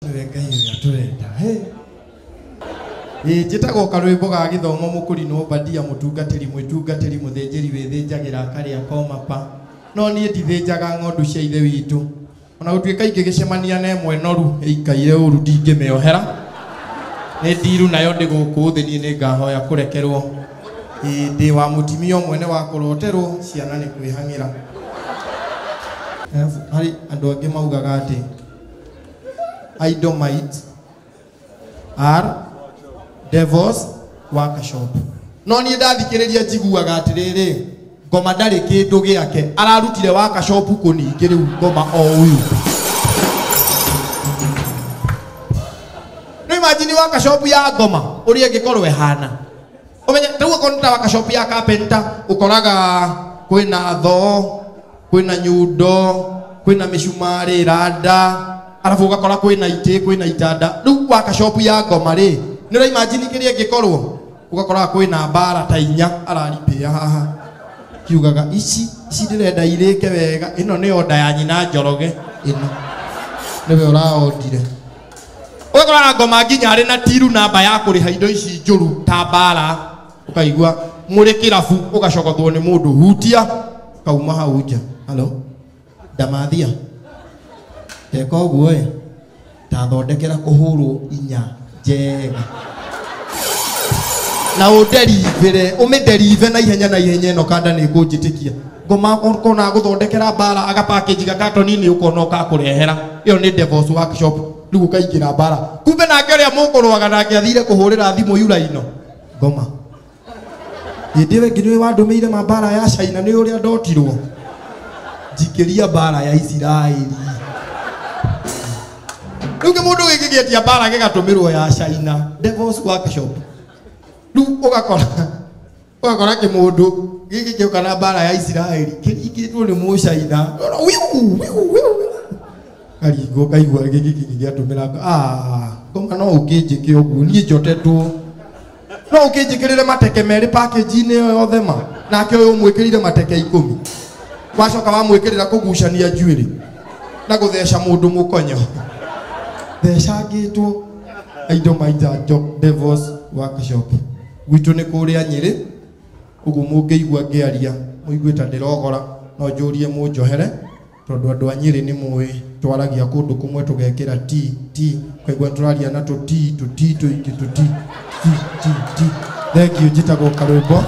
Nĩwe Ngai ũrĩa tũrenda. Hey. Ĩĩ njĩtagwo karwĩmbo ga gĩthomo mũkũrinwo Obadia mũtungatĩri mwĩtungatĩri mũthĩnjĩri wĩthĩnjagĩra akarĩa komapa. No niĩ ndithĩnjaga ng'ondu cia ithe witũ. Ona gũtuĩka ingĩgĩcemania na ĩmwe noru ĩikaire ũru ndingĩmĩohera. Nĩ ndiru nayo ndĩ gũkũ thĩ niĩ nĩngahoya kũrekerwo. Ĩĩ ndĩ wa mũtimia ũmwe nĩ wa kũroterwo ciana nĩ kwĩhang'ĩra. Arabu harĩ andũ angĩ maugaga atĩ Idomites are devils workshop. No niĩ ndathikĩrĩria njiguaga atĩrĩrĩ, ngoma ndarĩ kĩndũ gĩake, ararutire workshop kũningĩ rĩu ngoma o ũyũ. Rĩu imagine workshop ya ngoma ũrĩa ĩngĩkorwo ĩhana. Ũmenye rĩu okorwo nĩ ta workshop ya carpenter, ũkoraga kwĩna thoo, kwĩna nyundo, kwĩna mĩcumarĩ randa, arabu ũgakora kwĩna itĩ, kwĩna itanda. Rĩu workshop ya ngoma rĩ, nĩ ũra imagine kĩrĩa ĩngĩkorwo? Ũgakoraga kwĩna mbara ta inya araripĩa haha. Kiugaga ici ici ndĩrenda irĩke wega, ĩno nĩ order ya nyina Njoroge, ĩno nĩwe ũraondire. Ũgakoraga ngoma nginya arĩ na tiru namba ya kũrĩha indo ici njũru ta mbara, ũkaigua mũrĩ kĩrabu ũgacogothwo nĩ mũndũ hutia kauma hau nja. Halo ndamathia teka ũguo ĩ, tathondekera kũhũrwo inya njega na ũnderivĩre, ũmĩnderive na ihenya na ihenya ĩno kanda nĩ ĩkũnjĩtĩkia. Ngoma ũkona gũthondekera mbara aga package gakatoni nĩ ũkona ũkakũrehera. Ĩyo nĩ Devil's Workshop. Rĩu ũkaingĩra mbara. Kumbe nake ũrĩa mũkũrũaga nake athire kũhũrĩra thimũ yura ino. Ngoma. Hĩndĩ ĩyo ĩngĩ nĩwe wandũmĩire mambara ya China nĩ ũrĩa ndotirwo. Njikĩria mbara ya Isiraeli. Rĩu kĩmũndũ gĩkĩ gĩetia mbara gĩgatũmĩrwo ya China. Devil's Workshop. Rĩu ũgakora kĩmũndũ gĩkĩ gĩũka na mbara ya Isiraeli kĩringĩtwo nĩ mũcaina. Wiu wiu wiu. Karingwo kaigua gĩkĩ kĩngĩ gĩatũmĩra ngoma no ũkĩnjĩke ũguo niĩ njotetwo. No ũkĩnjĩkĩrĩre mateke merĩ package-inĩ ĩyo yothe ma. Nake ũyũ ũmwĩkĩrire mateke 10. Wacoka wamwĩkĩrĩra kũgucania njuĩrĩ na gũtheca mũndũ mũkonyo. Thecangĩtwo Idomites Devil's Workshop. Gwitũ nĩ kũrĩa Nyĩrĩ, ũguo mũngĩigua ngĩaria mũigue ta ndĩrogora no njũrie mũnjohere tondũ andũ a Nyĩrĩ nĩ mũĩ twaragia kũndũ kũmwe tũgekĩra t t, ũkaigua tũraria na tũ t tũ t tũingĩ tũ t t t t. Thank you, njĩtagwo Karwĩmbo.